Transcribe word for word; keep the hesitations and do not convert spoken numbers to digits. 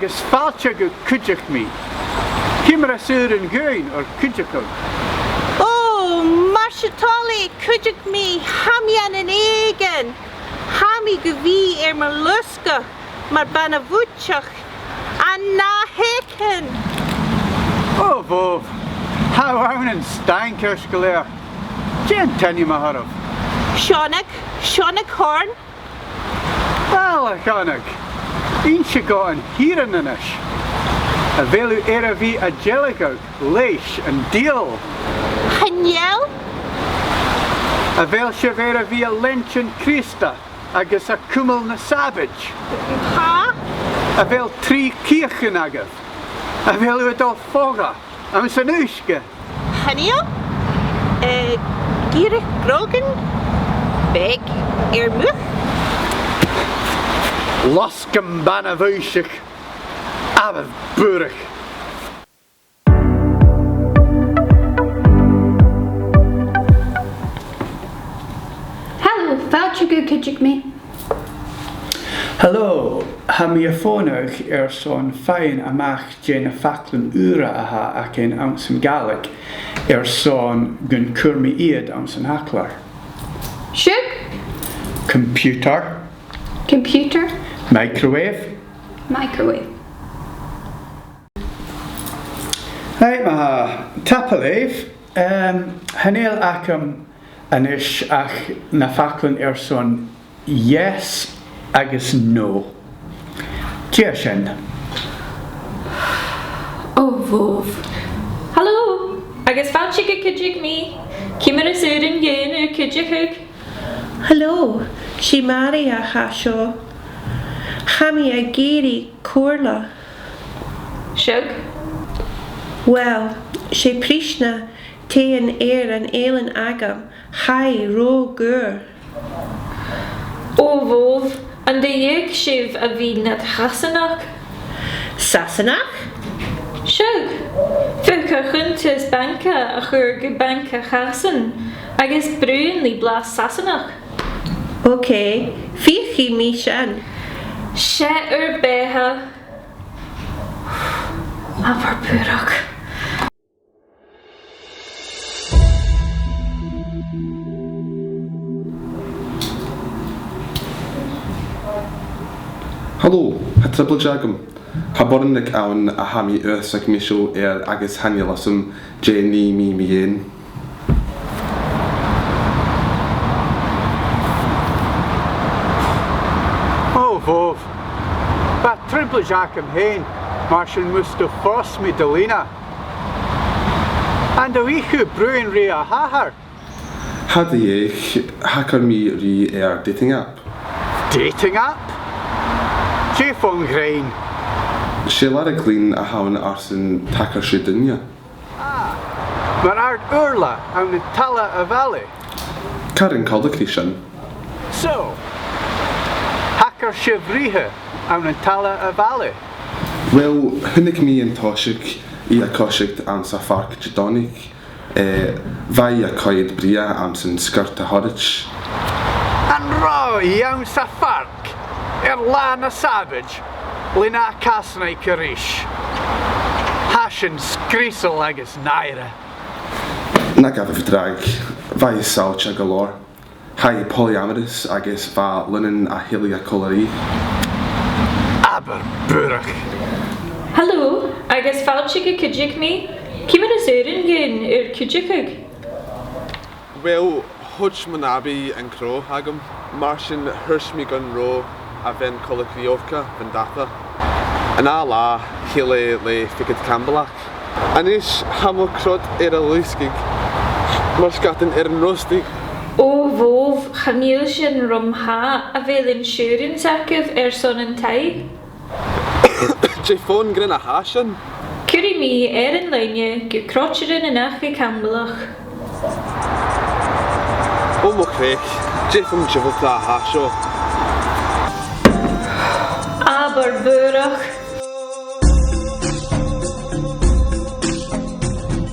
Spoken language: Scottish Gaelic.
Is fàilte gu Cuideigidh Mi. Ciamar a tha sibh an-diugh, a bhalaich? Ò, mar sin, a bhalaich, cuideigidh mi, tha mi ann an èiginn. Tha mi gu bhith air mo losgadh mar bhana-bhuidseach an ath-sheachdain. Ò, bhobh, tha thu ann an staing ceart gu leòr. Dè an t-ainm a th' oirbh? Seonag, Seonag Horne. Uill, a Sheonag, innsidh gu an fhìrinn a-nis. A bheil thu air a bhith a' dèiligeadh leis an Diabhal? Chan eil. A bheil sibh air a bhith a' leantainn Crìosda agus a' cumail na sàbaid? Tha. A bheil trì cìochan agaibh? A bheil thu a' dol fodha anns an uisge? Chan eil. Eh, dìreach grogan beag air muir. Losgaidh am bana-bhuidseach, abair bùrach. Halò, fàilte gu Cuideigidh Mi. Halò, tha mi a' fònadh airson faighinn a-mach dè na faclan ùra a th' againn anns a' Ghàidhlig airson gun cuir mi iad anns an eaglais. Seadh? Computer. Computer. Microwave. Microwave. Right, ma-thà, tapadh leibh. Em, chan eil agam a-nis ach na faclan airson yes agus no. Dè sin? Ò, bhobh. Halò, agus fàilte gu Cuideigidh Mi. Ciamar a tha sibh an-diugh, a bhalaich? Halò, 's e Màiri a tha seo. Tha mi ag iarraidh comhairle. Seadh? Uill, 's e prìsean tè air an eilean agam, tha i ro dhaor. Ò, bhobh, an do dh'fheuch sibh a bhith nad Shasannach? Sasannach? Seadh. Feuch ur cunntas bannca a chur gu Banca Chasan agus brùth ri blas Sasannach. Ok, feuchaidh mi sin. 'S e ur beatha. Abair bùrach. Halò, tha trioblaid agam. Tha boireannach ann a tha mi uabhasach mìorbhaileach air agus chan eil fhios agam dè nì mi mi fhèin. Ò, bhobh. Bha trioblaid agam fhèin, mar sin mus do phòs mi do Lena. An do dh'fheuch thu bruidhinn ri do dh'athair? Cha do dh'fheuch, thachair mi rithe air dating app. Dating app? Dè fon ghrèin? 'S e làrach-lìn a th' ann airson tacar sìos duine. Ah, mar àrd-ùrlar ann an talla a' bhaile. Car an coltach ri sin. So, thachair sibh rithe ann an talla a' bhaile? Uill, chunnaic mi an toiseach i a' coiseachd anns a' phàirc Didòmhnaich. Eh, bha i a' coimhead brèagha anns an sgiort a thoirt. An robh i anns a' phàirc air latha na Sàbaid le na casan aice a-rithist? Tha sin sgrìosail agus nàire. Na gabhaibh dragh, bha i saillte gu leòr. Tha i polyamorous agus bha lionain a theaghlaich còmhla rithe. Abair bùrach. Halò, agus fàilte gu Cuideigidh Mi. Ciamar a tha sibh an-diugh, a bhalaich? Uill, thuit mo nàbaidh an crodh agam, mar sin thuirt mi gun robh a' bhean còmhla ri Oca, bhean Dada. An ath latha, thill e le figead Campbellach. A-nis, tha mo chrot air a lùsgadh, mar sgadain air an ròstadh. Ò, bhobh, chan eil sin rom tha. A bheil insurance agaibh airson an taigh? Dè fon ghrèin a tha sin? Cuiridh mi air an loidhne gu croitearan an Acha Campbellach. Ò mo chreach, dè fon diabhalta a tha seo? Abair bùrach.